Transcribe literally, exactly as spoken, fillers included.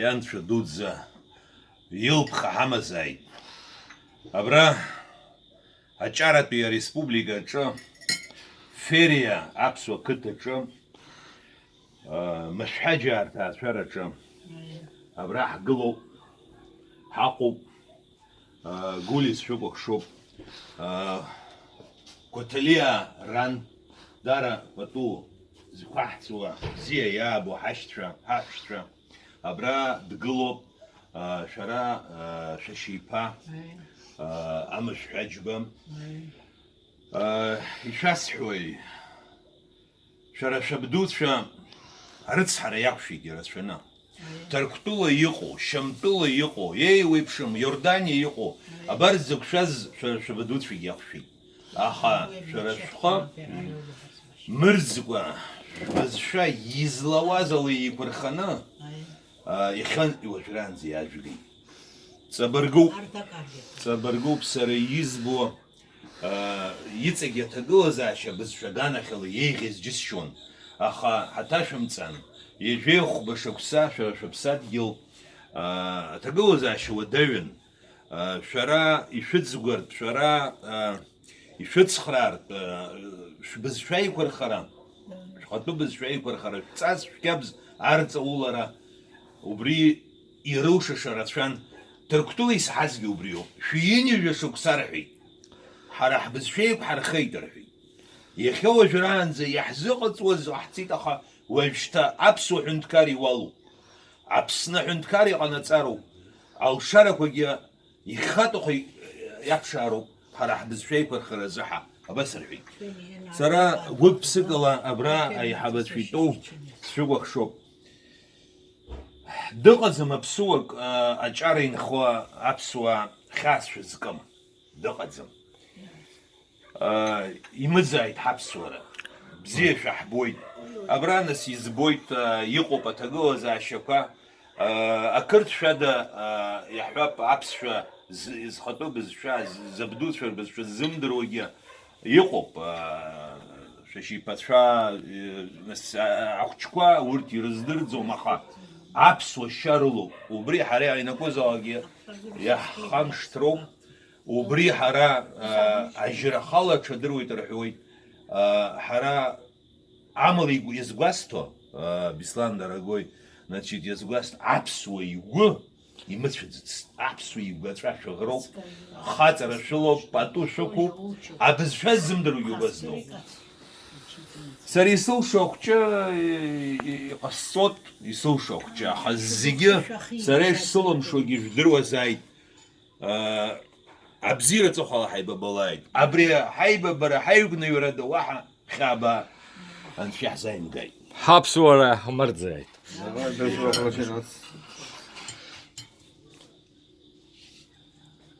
Ианцәа дуӡӡа илԥха ҳамазааит. Абра аҷаратәи ареспубликаҿы, Фериа аԥсуа қыҭаҿы, Мышәҳәаџьаа рҭаацәараҿы абра ҳгылоуп, ҳаҟоуп. Гәлиа сшәыкәыхшоуп. Гәаҭалиа ран, дара пату зқәаҳҵуа, бзиа иаабо ҳашьцәа, ҳаҳәшьцәа. Абра дгылоуп, шәара, шәашьеиԥа, Амышәҳәаџьба. Ишәасҳәои? Шәара шәабдуцәа арыцҳара иақәшәеит ирацәаны. Ҭырқәтәыла иҟоу, Шьамтәыла иҟоу, еиуеиԥшым Иорданиа иҟоу, абарҭ зықәшәаз шәара шәабдуцәагьы иақәшәеит. Аха шәара шәхы мырӡкәа, шәбызшәа излауаз ала еиқәырханы, а, иахьантәи уажәраанӡа иаажәгеит. Ҵабыргуп. Ҵабыргуп сара избо. Иҵегь аҭагылазаашьа бызшәа аганахьала еиӷьыз џьысшьон, аха ҳаҭашәымҵан, ҩажәи хәба шықәса шәара шәыԥсадгьыл аҭагылазаашьа уадаҩын. Шәара ишәыӡгәартә, шәара ишәыцхраартә, шәбызшәа еиқәырхара, шәхатәы бызшәа еиқәырхара, шәҵас, шәқьабз арҵаулара, убри ирылшаша рацәан. Ҭырқәтәыла исаҳазгьы убриоуп. Шәҩынҩажәа шықәса рҳәеит. Ҳара ҳбызшәа еиқәҳархеит рҳәеит. Иахьа уажәраанӡа иаҳзыҟаҵуаз ҟаҳҵеит, аха уажәшьҭа аԥсуа ҳәынҭқар иуалуп. Аԥсны аҳәынҭқар иҟанаҵароуп. Алшарақәагьы ихатәахә иаԥшаароуп ҳара ҳбызшәа еиқәырхара азы ҳа. Абас рҳәеит. Сара гәык-ԥсыкала абра аиҳабацәа итәоу сшәыкәыхшоуп. Дыҟаӡам аԥсуак, а, аҿар инхо аԥсуаа хьаас шәызкым. Дыҟаӡам. А, имыӡааит ҳаԥсуара. Бзиа шәаҳбоит. Абра нас избоит, а, иҟоуп аҭагылазаашьақәа. А, ақырҭшәада, а, иаҳҳәап, аԥсшәа з-, зхатәы бызшәа, з-, забдуцәа рбызшәа ззымдыруагьы Иҟоуп, аа, шәашьеиԥацәа, е, нас, а, ахәыҷқәа урҭ ирыздырӡом, аха аԥсуа шьа рылоуп. Убри ҳара иаҳинақәозаалакгьы иаҳхамышҭроуп. Убри ҳара, аа, ажьрахала аҽадыруеит рҳәоит. Аа, ҳара амала игәы-, иазгәасҭо, аа, Беслан дорогой, значит, иазгәасҭо аԥсуа игәы имыцәаӡацт. Аԥсуа игәаҵәа шәаӷроуп, хаҵара шәылоуп, пату шәықәуп, абызшәа ззымдыруагьы убас дыҟоуп. Сара исылшо ахәҷы, и-, и-, иҟасҵоит, исылшо ахәҷы, аха зегьы сара ишсылымшогьы жәдыруазааит. Абзиара аҵыхәала ҳаибабалааит. Абри ҳаибабара, ҳаигәныҩрада уаҳа хьаабаа Анцәа иаҳзааимгааит. Ҳаԥсуара иаҳмырӡааит. Давай, без вопросов.